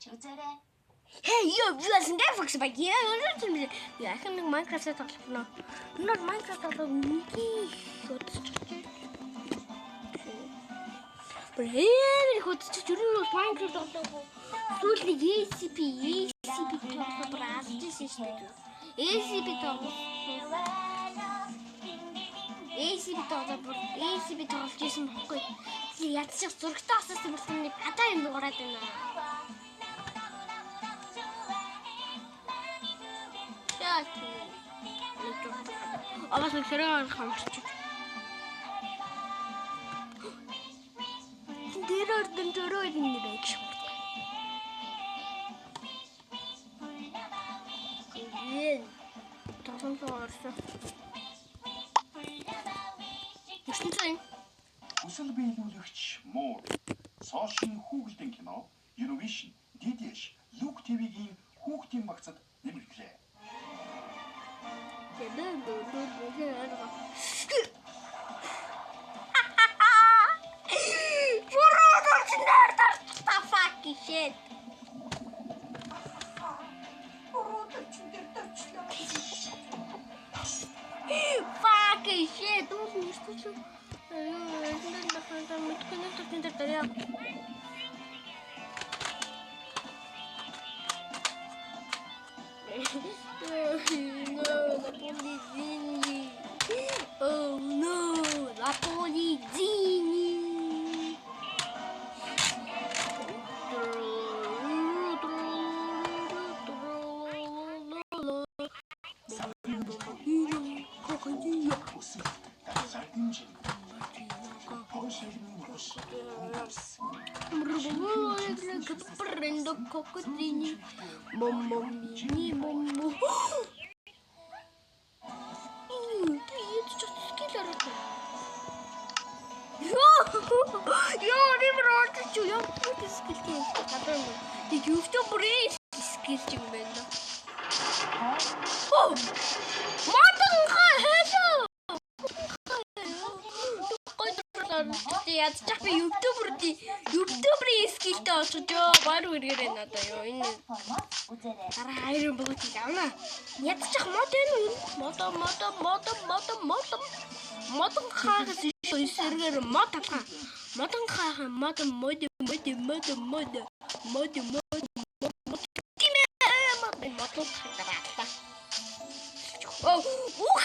Үзээрэй. Hey yo, you Netflix баг. Яа, яахан нэг Minecraft тоглоно. Энэ бол Minecraft тоглох үнэхээр удаж. Бүр их удаж. Ер нь бол Minecraft тоглох. Сүүл нэг ACP тоглох бүр алж ирсэн шүү дээ. ACP тоглох. ACP тоглох бүр ACP тоглож ирсэн бохгүй. Тэгээ ядчих зурагтай асуусан бүр нэг гадаа юм дуурайд байна. Аваас нэг сэрэг хамарч. Тэр ордон дөрөв нэг байж. Энэ тоглоом орсон. Ертөнцийн Хүсэл биелүүлэгч Мор, Сошин хүүхэлдэйн кино, Eurovision, DDH, Look TV-гийн хүүхдийн багцад нэмэгдлээ. Fucking shit. Fucking shit. No, la polizini. Oh no, la polizini. Coccodrini, mommo mini mommo. Яа, нэмэр орчих юу? Яг skill тийм. Гадаа юм. Тэг YouTuber-ийн skill ч юм байна. Оо! Модонхоо hello. Ядчих би YouTuber-ийн skill-тэй олчихож ёо. Барь үргээрээ надаа ёо. Энэ дараа iron block-ийг авна. Ядчих мод энэ үү? Мод мод. Модон хаагаас эсэргээр мод авах. Модон хаахан мод мод мод мод мод мод мод мод гимээ мод модон хаагаар. Оо ух.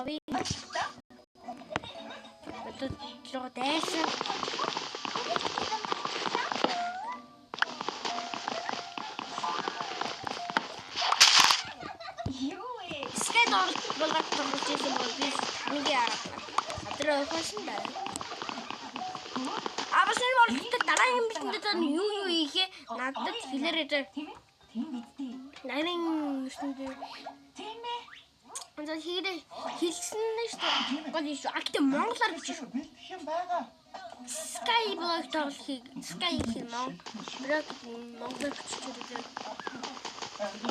Би. Одоо лого дайсан. Юу вэ? Скайд болгоод тоглож байсан бол би хамгийн арга. Тэр ойхосон байна. А бас энэ бололтой дараагийн бичлэгэнд юу юу хийхээ надад хэлээрэй. Тийм ээ? Тийм бидтэй. Нарийн ертөнцийн Тийм ээ. За хийрээ хэлсэн нь шүү дээ. Гол юм шүү. А гэтээ монголоор бичсэн шүү. Бэлтгэх юм байгаа. Sky block тоглохыг Sky гэх юм уу? Block монголоор биччихээ.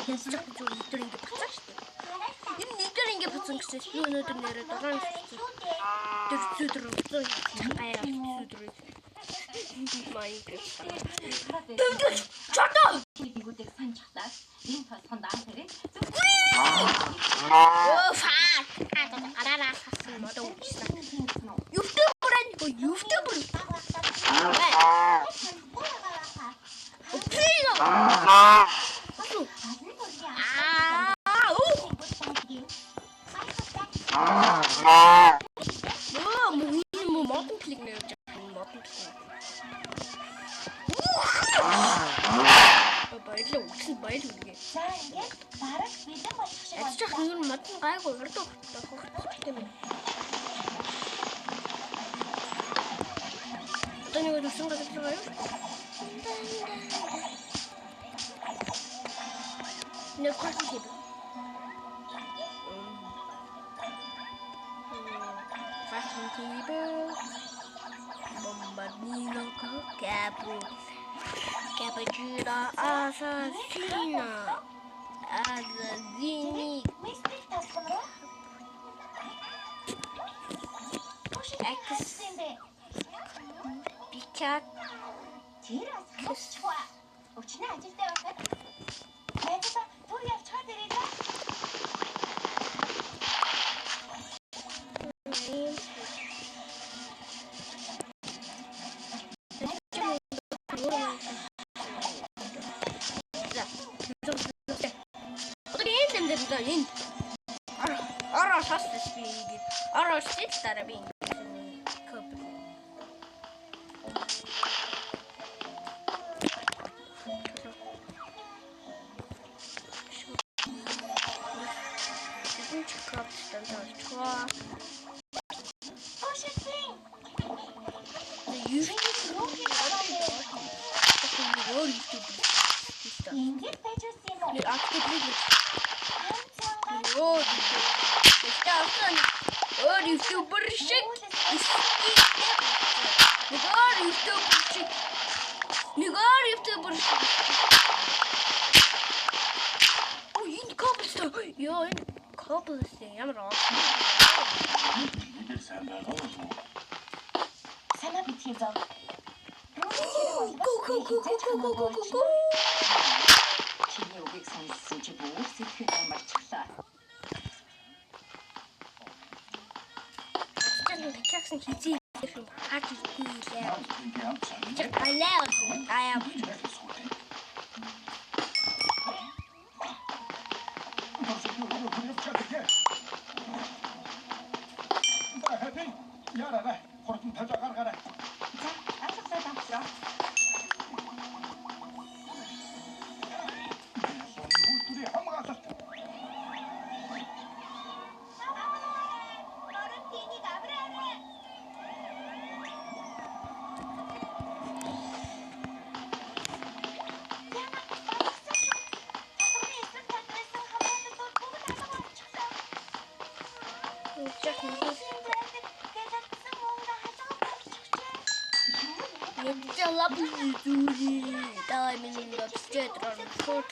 Хэлсэн чинь өдөр ингэ бацсан шүү дээ. Энэ нэгдэр ингэ бацсан гэсэн би өнөөдөр нэрээ 7 бичсэн. Тэр зүдэр өдөр гаяа зүдэр. Minecraft. Чото! Бигүүдийг санджахтаа энэ толгонд ан тэрэг Oh fuck. А гараараа хасан модоо үгсэн. YouTuber YouTuber. Пино. Аа. Оо, мөн модон клик нэ явж байгаа. Модон клик. Баярлалаа. Үгсэн баяр хүргэе. За ингээд бараг бэлэн болох шиг Ядчих нэг нь модон гайгүй урд хөртөх юм. Одоо нэг өсөн газар руу юу? Нэг crafting table. Crafting table. Bombardino capo. Cappuccino assassino. Assassini. Мистер толгон руу X Pickaxe. Тэр бас хамтчихва. Өчнөө ажилдаа явахад найзаа түр явчихад ирээ. Одоо энэ дэмдэр энэ. Ороо шаасч би ингэж. Ороо шít дараа би ингэж. Ингэж байж үсэн юм уу? Өөр YouTuber шиг нэг өөр YouTuber шиг нэг өөр YouTuber шиг. Оо энэ cobblestone. Йоо энэ cobblestone ямар аа. Мэдээ сайн байгаа уу? Санаа битгий зов. Go go go go go go go go. Чиний үгийг сонссон чи бүр сэтгэл амарчлаа. Тэр pickaxe хизээ юм хаж идэв лээ. Чи Алаа аяа. Яраа, хурдан тавьж гаргаарай. За, алга давхраа. Үйлдвэрийн хамгаалалт. Орон тэнийг авраарай. Яна, багсан шүү. Тасганы эсрэг талбайсан хамгаалалтууд бүгд алга болчихлоо. Жах нэг Гэлэлсэн мөнгө хазаа болчихжээ. Ядчаа лапи зүри. Давай миний бэбсчэд рон шот.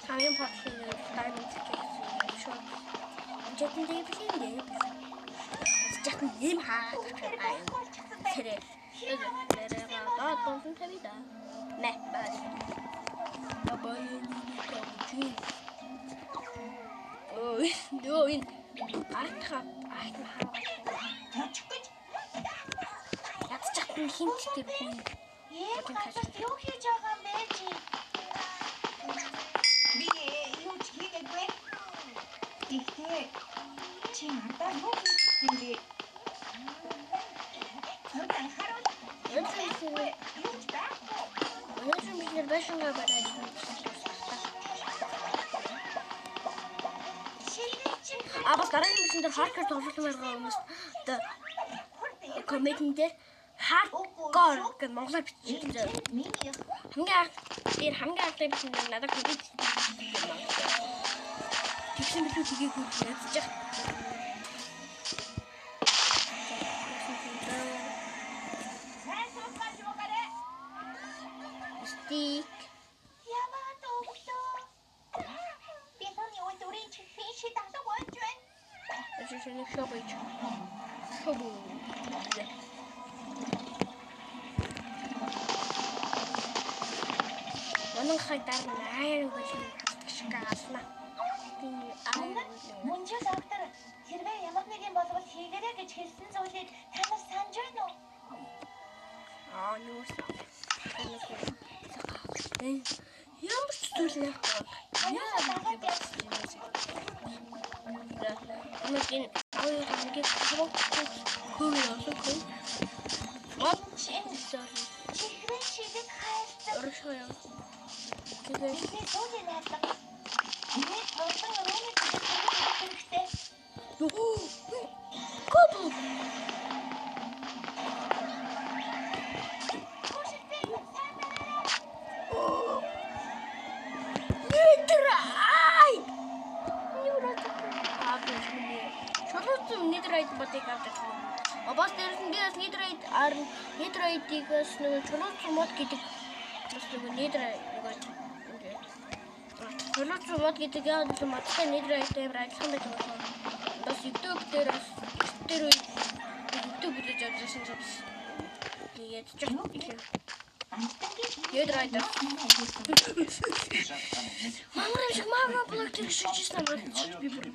Хамгийн popular diamond pickaxe шот. Жатан дэвлэн дэв. Жатан нэм хаа. Тэр. Тэр баа донсон тавида. Мэ баа. Бабай капучи. Ой, нөө энэ артха артха хаа. Точих гэж. Ядчих хинт тэр хүн. Ийм газарт юу хийж байгаа юм бэ чи? Би юу ч хийгээгүй. Гэхдээ чи надад юу хийсэн бэ? Хурд анхааруул. Юу ч байхгүй. Өнөөдөр бид нэр байшингаа бариад Ширээ чи А бас дараагийн бичлэг дээр hardcore тоглох юм байгаа хүмүүс одоо комментэн дээр hardcore гэж монголоор биччихсэн. Миний Хамгийн анх дээр хамгийн анхны бичлэг дээр надад коммент хийсэн юм аа. Тэгсэн билүү тгээгүй ядчих. сайн суугаад юугаарэ. Stick. Ямаа төвлөө. Би таны үйлдвэрийн чихэн шид алга болж байна. Нэг шобож. Шобо. Манай хайдар наяр гэж шиг гална. Би Өмнө Мөнжил доктор хэрвээ ямар нэгэн болвол хийгээрэй гэж хэлсэн зүйлийг та нар санаж байна уу? Аа юу сан. Ямар ч зүйл яахгүй. Танаас дагаад яв. Нэг ой хамгийн хөө явсан хөө. Мод чихрэн шидэд хайрцаг. Оршоо яв. Тэгээд Бидний сүүлийн найдлага. Миний хурдан өрөөний төлөв хэрэгтэй. юу? Кобл. Хүүшилтээ сайн бараарай. Netherite. Юу раа? Аа би шулуусан Netherite бодыг авч ирсэн. А бас дээрс нь би бас Netherite ар Netherite-ийг бас нөгөө чулуусан мод гэдэг бас нөгөө Netherite нөгөө ингээд чулуусан мод гэдэг яг л модтой Netherite амар адилхан байдаг болохоор бас YouTube дээр бас тэр үед YouTube үзэж Гэсэн чинь тэгээд ч Ядрайда. Мангар шиг мага блок дээр шижсэн юм би бүр.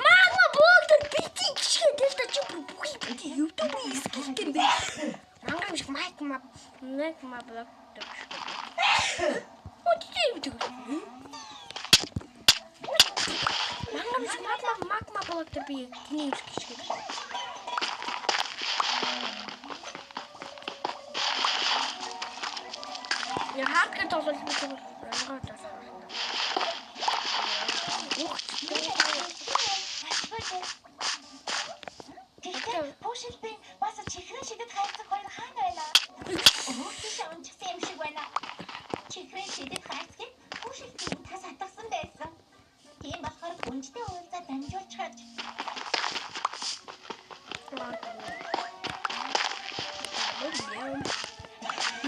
Мага блок дээр бити гişгэ дэлта чи бүр бүхий бити YouTube-ийн скилтэй юм бэ. Мангар шиг майк ма блок дээр шигтэй. Оо тийм үү. Мангар шиг магма блок дээр би тэний юм шиг гişгэ. Я хакер тоглол би тэгвэл рангаа тоглох. Гэхдээ пүүшилбэн бас чихрэн шидэд хайрцаг хоёр хаана байна? Өөр тийшээ унчихсан юм шиг байна. Чихрэн шидэд хайрцгийг пүүшилбэн тас атгасан байсан. Тийм болохоор гүнжтэй уулзаад дамжуулчихаж.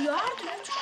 Яар дэмжих.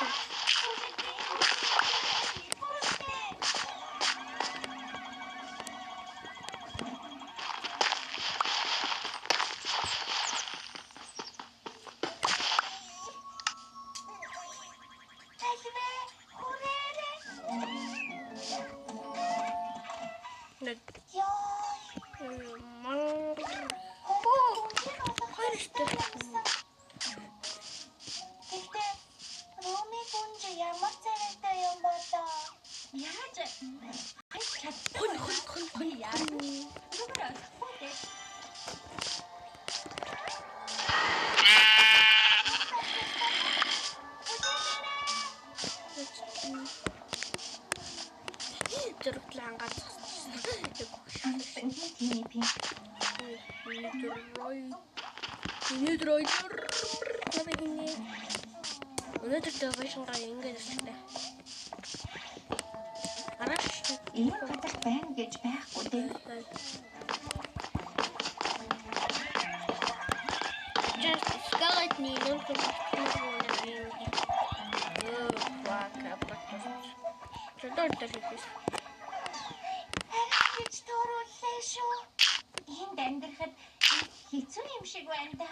Өнөөдөр дэгшингаа ингэж өсөлтэй. Араач ийм газар байна гэж байхгүй дээ. Just skeleton нэмсэн Гэж тоорууллаа шүү. Энд амьдрахад хэцүү юм шиг байна да.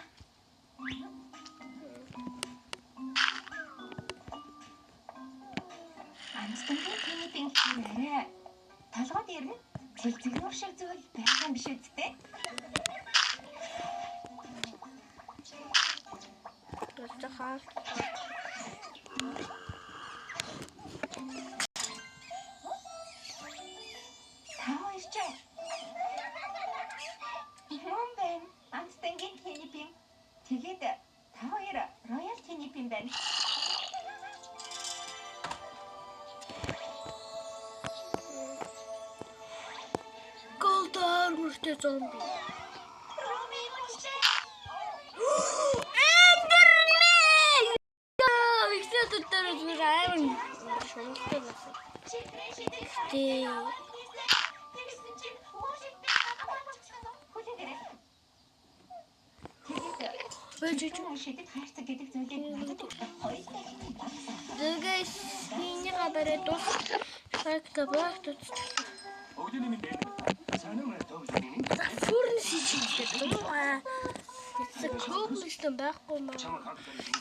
Амстангийн тэнийдэн хэрэг толгой дээр нь цэлцэгнүүр шиг зүйл байгаа юм биш үсттэй. Та хоёр ч юм байна. Амстангийн тэнийдэн. Тэгээд та хоёр роял тэнийдэн байна. Мөртэй зомби. Руми бүшээ. Эндермен! Ихсээ дотор зүгээр амар шуналтай байсан. Чихрэн шидэд Тий. Тэгсэн чинь пүүшилбэн аваачихсан. Хүлээн дээрээ. Тэгээд Бэж шидэд хайрцаг гэдэг зүйлийг надад хоёр дахин багсаа. Тэгээс миний габарэ дус. Хайгта баг тутчих. Фүрн сичээ. Цэцэг байхгүй маа.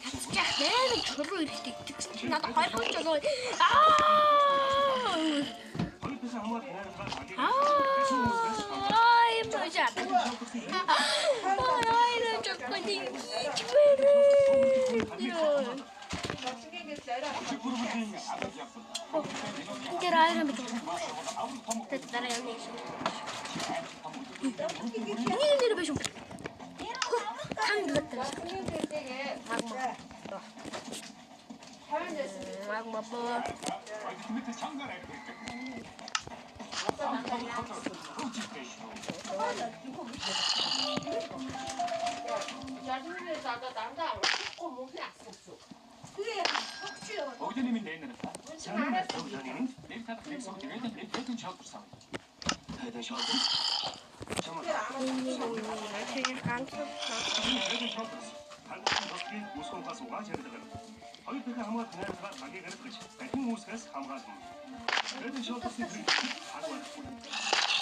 Татчих амар чулуу эрэхтэй. Тэгсэн чинь надад хоёр чулуу. Аа! Аа, юм жаа. Аа, нэ чоконы чмэрэ. Тэр айран бит. Тэр дараа явна юм. Нэг нэр биш. Тан гэдэг. Магма. Магма.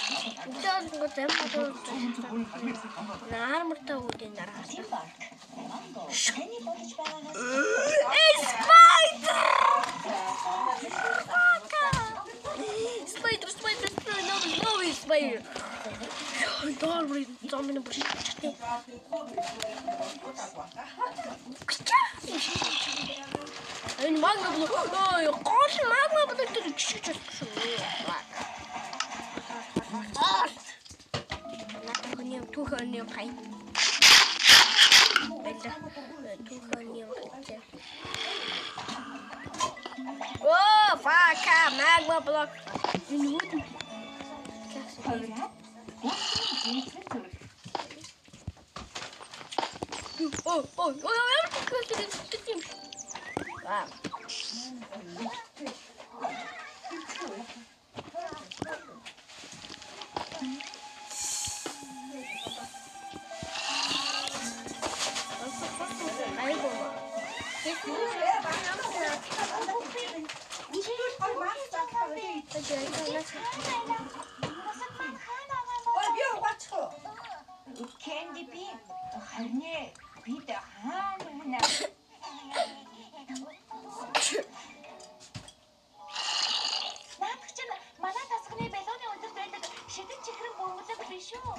Өглөө зам болоо. Армортой үүдийн дараа. Таны бодож байгаагаас Spider! Spider, spider, spider, no, no, spider. Доор зомби бүр шатчихсан. Энэ магма блок. Ой, гол магма блок дээр жишгэж болох шүү. Надад хүний түүхэн юм хай. Бэлээ. Түүхэн юм хай. Оо, fuck, magma block. Энэ үү? Оо, оо, оо, ямар түүхэн юм. Вау. Кэнди би харин бид хаана Наадах чинь манай тасганы балууны өндөр байдаг шидэт чихрэн бөмбөлөг биш үү?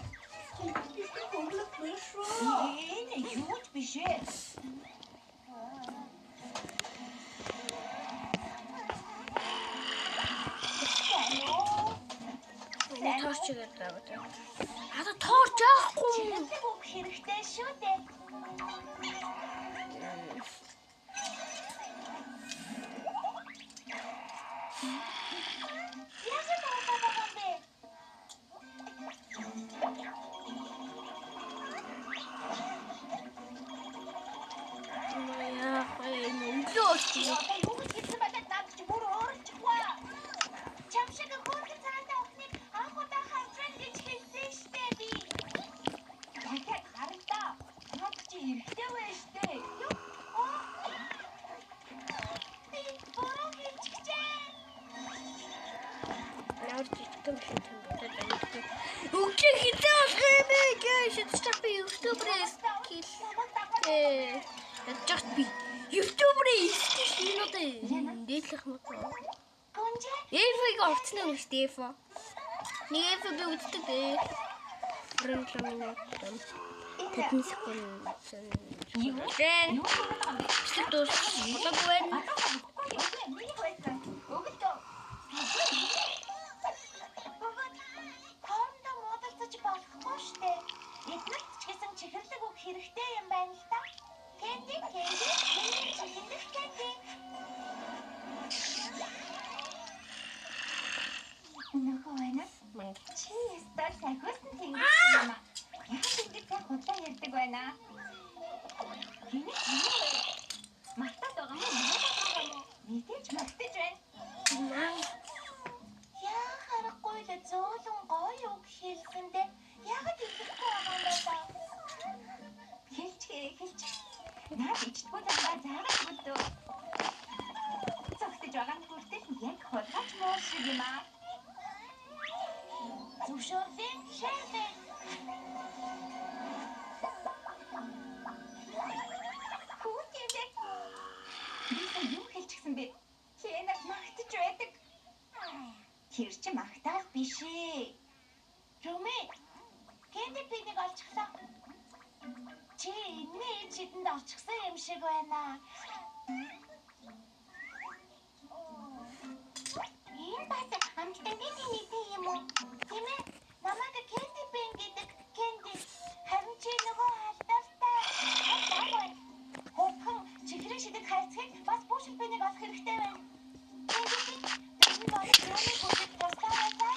Бөмбөлөг биш үү? Энэ юу ч биш ээ. Энэ торч гэдэг байгаа. Надад торч яахгүй. Чихэрлэг үг хэрэгтэй шүү дээ. Яагаад болоод байгаа юм бэ? Яах вэ? Энэ өглөө болчих. Одоо юу гэж хэлсэн байгаад над чи бүр өөрчлөхгүй. Чам шиг хөөрхөн цагаантай охиныг анх удаа харж байна гэж хэлсэн штэ би. Дахиад харалтаа. Над чи эрэгтэй байх штэ. Юу? Оо. Би буруу хэлчихжээ. Ямар жижигхэн биш юм бодоод байна. Өглөө хизээ болох юм бэ гэж шатчих би YouTuber-ээс skill. Ядчих би YouTuber-ийн skill энэ одоо дээдлэх юм уу? Гүнжээ. Эфиг орцсон юм шүү дээ Эфо. Нэг Эфо би үздэг дээ. 27 минут. Тэдэн секунд. Юу юм бэ? Бичлэг дуусах болоогүй байна. Хоорондоо муудалцаж болохгүй штэ. Эднэрт ч гэсэн чихэрлэг үг хэрэгтэй юм байна л да. Кэнди, кэнди, миний чихэрлэг кэнди. Нөгөө байна. Мангар. Чи ёстой сахиусан тэнгис юм аа. Яагаад ингэж цаг худлаа ярьдаг байна? Гинэ гинэ. Мартаад байгаа юм уу? Мартаад байгаа юм уу? Мэдээж мартаж байна. Яа харахгүй л зөөлөн гоё үг хэлсэндээ яагаад хэлэхгүй байгаа юм бэ та? Хэлчихээ, хэлчих. Наад ичдгүү дандаа заагаад бүлдөө. Цогтөж байгаа нь хүртэл яг хулгайч муу шиг юм аа. Зөвшөөрлийн шеф. Хүүт юм бэ? Би сая юу хэлчихсэн бэ? Хэнэг магтаж байдаг. Тэр чи магтаал биш ээ. Рүми, Кэнди пинийг олчихлоо. Чи энэний ид шидэнд орчихсон юм шиг байна. Энэ бас амттай нийтэн юм уу? Тийм ээ. Намайг Кэнди Пин гэдэг Кэнди. Харин чи нөгөө алдартай. Алдар. Хурдхан чихрийн шидэт хайрцгийг бас бүүшил пинийг олох хэрэгтэй байна. Кэнди Пин, бидний болон Рүми бүтэд туслаарай заа.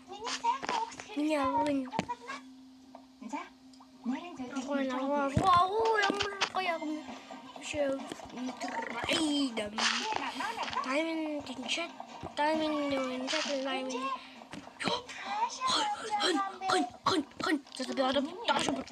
Миний сайхан үгс хэрэгтэй. Миний авгын Туслана. За, нэрийн зүйлийг агуу агуу агуу ямар гоё агуу. Шив метрайдам. Diamond тэнчэт diamond тэнчэт diamond. Хаашаа явж байгаа юм бэ? Хон хон хон. За би одоо доош бүр.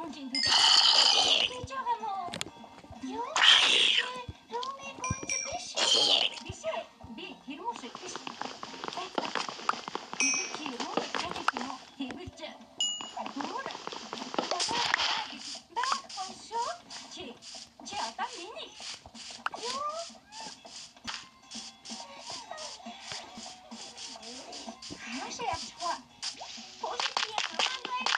Гүнжийн төлөө. Хийж байгаа юм уу? Юу? Руми гүнж биш. Биш ээ. Би тэрмүү шиг биш. Тэгвэл чи Руми хайж юм уу? Тэгвэл чи дүр. Байхгүй шүү. Чи одоо миний. Юу? Хаашаа явчих вэ? Пошилтын хаан байна.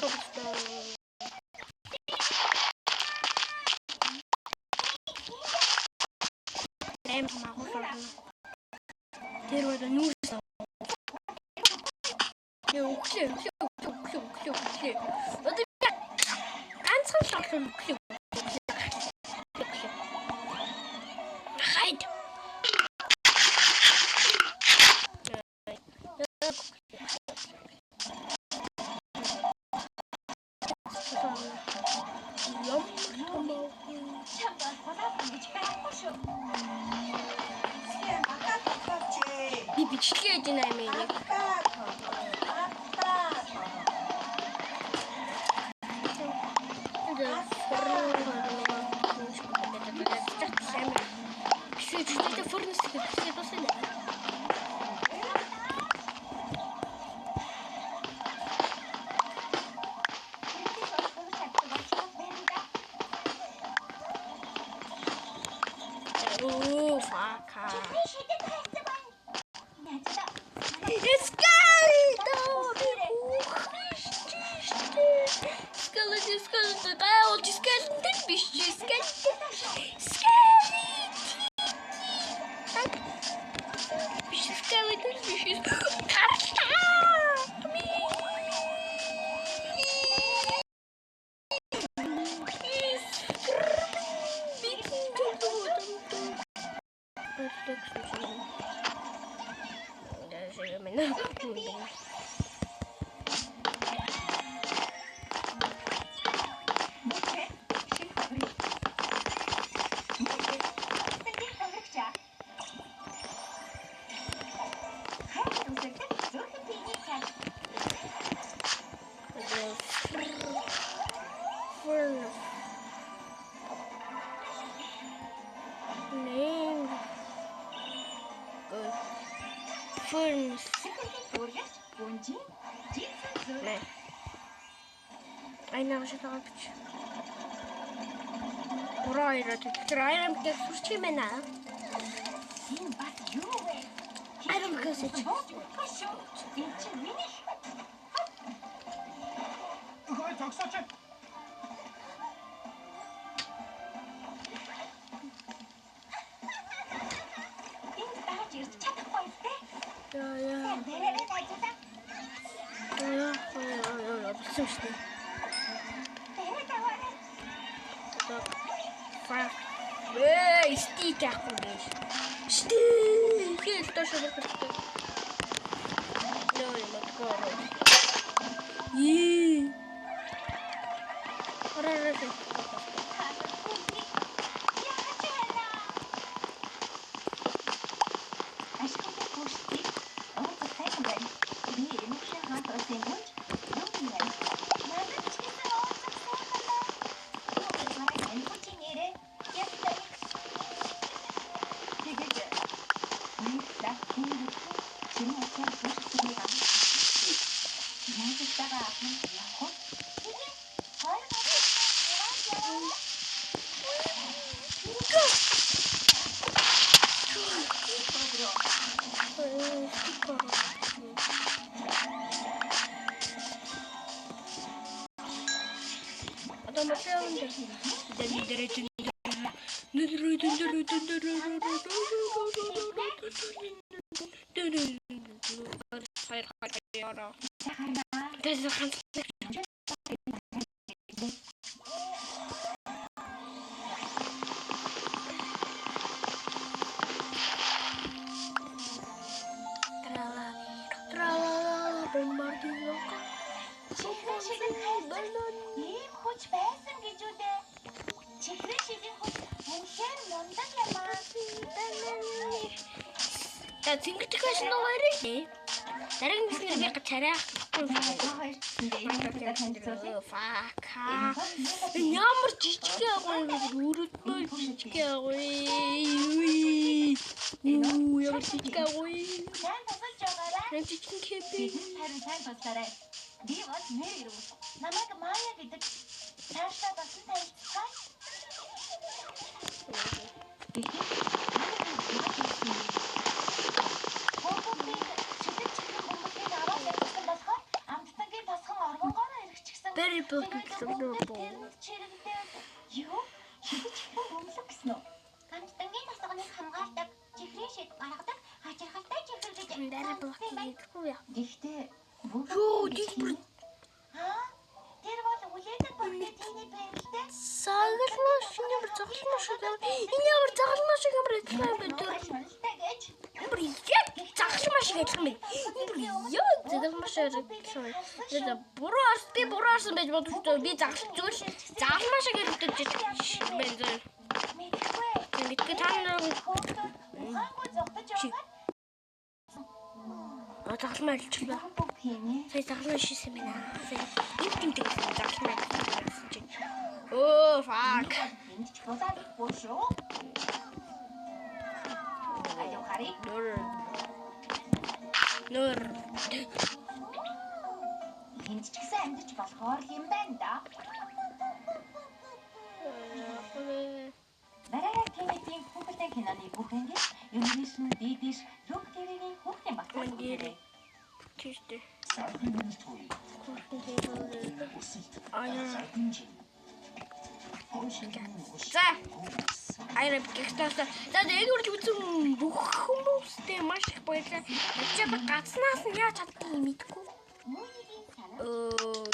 Cobblestone. Эм хамаагүй орно. Тэр одоо нүүрс. Яа өглөө өглөө өглөө өглөө өглөө. Одоо би ганцхан л орлоо өглөө. Өглөө. Хайд. Ям хамаагүй. Чамд бол хулаасан гэж байхгүй шүү. Би бичлэгээ хийж байна юм энийг. Furnace бичлэгээ дуусна. Тэрнээс болох чаддаг бол чамд байна да. Оо, fuck. Чихрийн шидэд хайцаг байна. Найзаа. Skeleton, skeleton, гайвал skeleton биш чи skeleton. Skeleton. Биш skeleton биш. Гарлаа. Мөчөө шинэ ховрыг. Мөчөө сэндийн ховрогчаа. Хайр үсэлдэг зүрхэн тэний цаг. Furnace. Name. Good. Furnace. Сэтгэлийн дүүргэж гүнжин жинсэн зүрх. Нэ. Айна шатгаа бич. Ураа ирээд тэр iron pickaxe сүрчих юм байна. Энэ бас юу вэ? Iron pickaxe Бууж өгөхгүй шүү. Энэ чинь миний. Хөөе зогсооч. Энд дагаж ирж чадахгүй сте. Яа яа. Бэрэрэ найзаа. Яа яа яа болсон шүү дээ. Бэрэ таваарай. Одоо fuck. Эй, stick яахгүй биш. Stick хэл доош хэрэгтэй. Нөө юм гоо. Йи. Ороо. Яаж байна? Ашигтай пүшти ууцтай сайхан байна. Би эмхшин хаант улсын гүнж юм байна. Надад ч гэсэн ууцтай сайхан байна. Юу гэж мараа гүнжийн нэрээ яг тань. Тэгээд баярлалаа. Энэ чиний ачаар пүштийг авах. Найзтайгаа ахын явах уу? Тэгээд хоёр яваа. Stick ороо. Одоо материал дээр хоёр хоёр. Тэгээд ганц Трала трала бомбардио. Чихрийн шидэд хайцаг ийм хүч байсан гэж үү дээ. Чихрийн шидийн хүч үнэхээр мундаг юм аа. За цэнгэртэх байсан дуу хоёрыг. Дараагийн бичлэгээр би царайхгүй юм шиг. Та хоёр ч гэсэндээ энэ хүүхдүүдээ танилцуулъя. Fuck. Энэ бол Мила Энэ ямар жижиг агуу юм бэ? Өрөдмөр жижиг агуу. Юу ямар жижиг агуу. Сайн тусалж байгаарай. Энэ жижиг кэпи. Тэдэнд харин сайн туслаарай. Би бол нэр ирв. Намайг Мая гэдэг. Цаашдаа басан танилцгаая. Тэгэхэд манай яаж ирсэн юм? Хүүхдүүдийг шидэт чихрийн бөмбөгийг аваад явсан болохоор амттангийн тосгон оргонгоороо эргэчихсэн. Berry block Тэгээд гэсэн бүгд үү? тэрэнд чирэгдээд Юу? Шидэт чихрийн бөмбөлөг гэсэн үү? амттангийн тосгоныг хамгаалдаг, чихрийн шид гаргадаг, хачирхалтай чихэр гэж Berry block сонссон юм байна. хийхгүй яа. Гэхдээ бүгд Юу, тийч бүр Аа, тэр бол үлээдэг бүхний тийний бэрэлтэй. Сагалмаа шиг ямар загалмаа шиг энэ ямар загалмаа шиг ямар адилхан юм бэ тэр Шуналтай гэж. бүр яг загалмаа шиг адилхан байна. Энэ бүр яг загалмаа шиг адилхан байна. Тэгээд буруу арс би буруу арсан байж бодож шүү. Би загал зүгээр л загалмаа шиг харагдаж байна зөө. Мэдэхгүй. Мэдгүй та нар Хүүхдүүд ухаангүй зогтож яваад загалмаа арилчихлаа. Пүпини. Сая загалмаа шийсэн байна. Сая энэ тэмдэг загалмаа арилчихсан чинь. Оо fuck. Энд ч булаад ихгүй шүү. Аюу харъя. Нөр. Нөр. Энд ч гэсэн амьдарч болохоор л юм байна да. Дараагийн Кеннедийн хүүхэлдэйн киноны бүх анги Univision, DD-ш, Look TV-ийн хүүхдийн багцаас үзээрэй. Тийштэй. Сарпин туй. Өсөлт. Аа. Сарпин. Хошин ус. За. Аяра гихтаа. За энэ үрж үзсэн бүх хүмүүстээ маш их баярлалаа. Ачаа гацнаас нь яаж чаддгийг мэдэхгүй. Муунигийн санаа Өө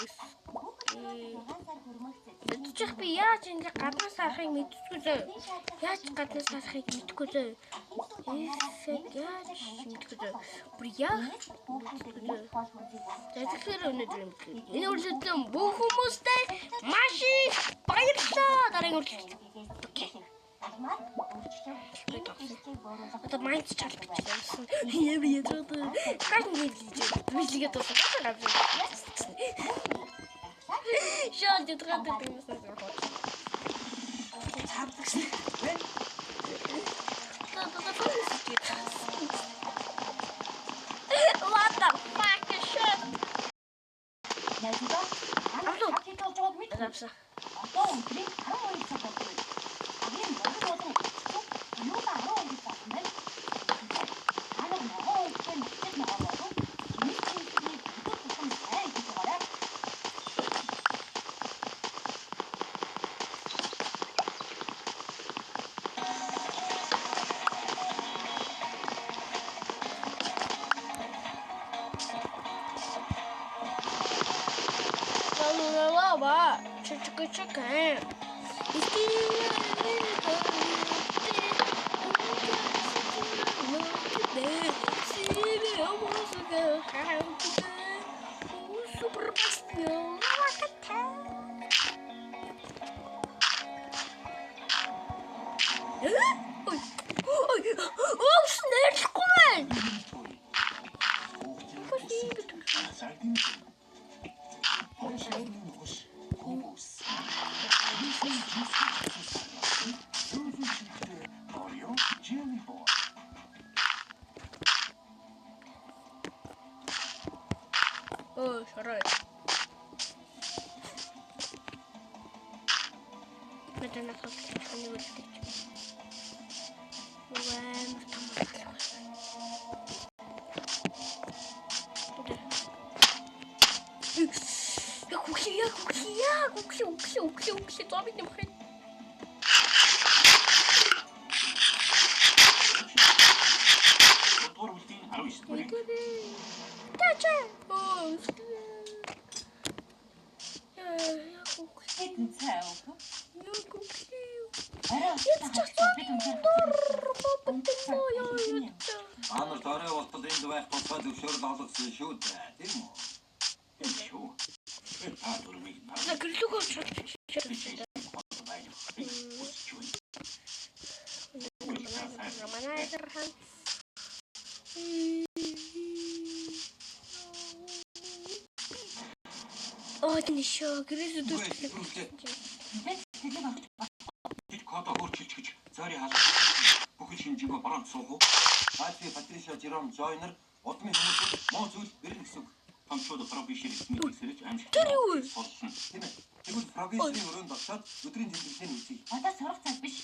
хүүхдүүд 6 сар хүрмэгцэд мэдчих би яаж ингэ гаднаас харахыг мэдэхгүй зөө. Яаж гаднаас харахыг мэдэхгүй зөө. Эффект яаж мэдэхгүй зөө. Бүр яг хүүхдүүдэд нэг хоол хүнсийг За тэгэхээр өнөөдөр юм. Энэ үргэлжлэн бүх хүмүүстээ маш их баярлалаа. Дараагийн үргэлжлэл. Окей. Алмаар өөрчлөв. Энэ эрсдлийг бууруулах Одоо майнд чал бичсэн. Ямар ядаад. Гаш нэг хийж. Бичлэгээ дуусгах гацсан. Шал ядгаад юмсан юм. Цаадагсан. What the fuck is shit? Найзуудаа та нар Авлаа. цаг хэд болж байгааг мэднэ. Авсан. Одоо өдрийн 12 цаг болж байна. Агийн морин болон оюутан 12 болсон байна. Та нар ногоон өнгөтэй нэгтгэх ногоон болон чимэг чимэгний өдөр тутам сайн хийж байгаарай. La la la la 吃这个吃个。 Туй. Хүүхдийн өсөлт. Сарпин. Хошин ус. Хубус. Орио Jelly Boy. Өө, шорой. Мэдэн надад нэг үлдээч. Амар том болох. Яг үхлээ, яг үхлээ, яг үхлээ, үхлээ, үхлээ, үхлээ, зомби нэмэх. Дугаар бүлгийн 19 дугаар. Тача. Оо. Яг үхлээ. Хэдэн цай өг. Яг үхлээ. Арай Яцчих бид үнээр Та нар дөрөө болтол энд байх тусгай зөвшөөрөл олгосон шүү дээ, тийм үү? Тийм шүү. Та дөрвийг За гэрлүүгөө чадчих. байж өсч байна. Манай хэрхэн. Оо тийш шүү. Гэрээс өдөрч. Бид тэрийг олж Тэд кодо өөрчилж гэж зайрын хаалга бүхэл шинжингөө бороонд суух уу? Альфи, Патришиа, Жером, Жойнер удмын хүмүүсүүд муу зүйл бэрнэ гэсэн үг. Томчууд Фробишер эсмийг сэрэж амжилттай Тэр юу вэ? суллана. Тийм ээ. Тэгвэл Фробишерийн өрөөнд очиод өдрийн тэмдэглэлийн үзье. Одоо сурах цаг биш.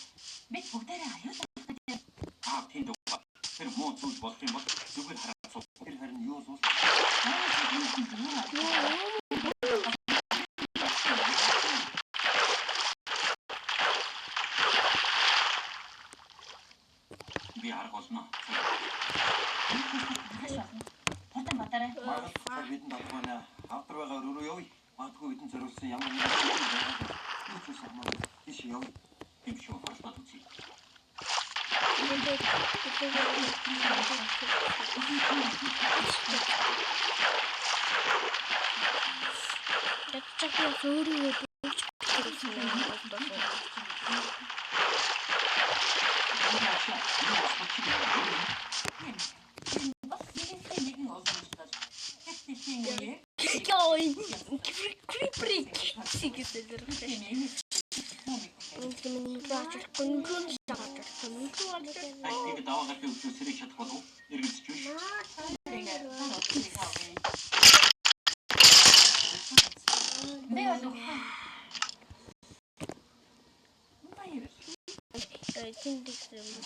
Бид бүгдээрээ аюул болох гэж Та тэнд байгаа. Тэр муу зүйл болох юм бол зүгээр хараад суу. Тэр харин юу суул? Би арга олно. Хурдан бодоорой. Магад цаг бидэнд алга байна. Авдар байгаа өрөө рүү явъя. Магадгүй бидэнд зориулсан ямар нэгэн зүйл байгаа. Юу ч үс хамаагүй. Тийш явъя. Тийм шүү. Харлаад үзье. Ядчих өөрийгөө дүүлж гэсэн юм байна. Йой, creeper гэсэн зэрэг. Энд миний баач гүнжүүн шагаад гүнжүүн. Альтийг даваа гарахын өчөө сэрэж чадах болов уу? Эргэлзэж биш. Би бол үгүй. Тэнд гэсэн юм.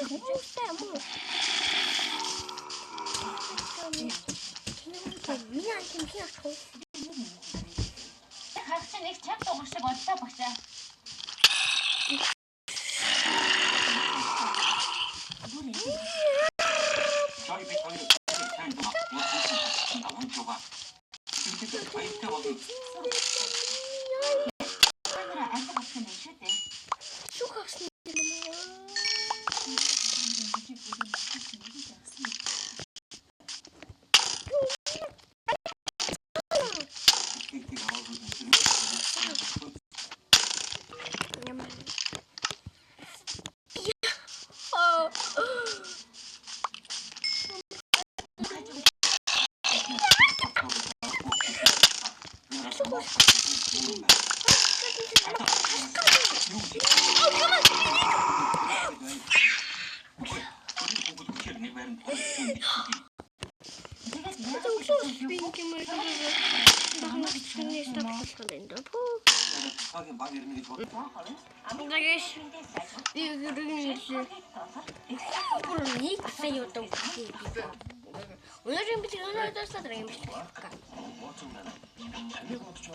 Хүмүүстэй юм уу? Миний анх юм хин ах. Харах чинь нэг чам дугар шиг боллоо багшаа. Жой бид хоёр сайн дуу. Даван жуга. Тэгэхдээ баяртай болно. Та нараа алга болсон юм шүү дээ. Шүүх авсан юм уу? Тэгтийг аваагүй юм. Ямар. Юу Хүүхэд нэг байранд Тэгээд яагаад Өглөө би ингэ юм багны стап болох юм да. Пүү. Цагийн баг ирнэ гэж бодлоо. Тэгээс би гэрэн бүр нэг сая удаа үгүй. Өнөөдөр би өнөөдөр дараагийн бичлэг. Бооцсон байна. Таныг бодож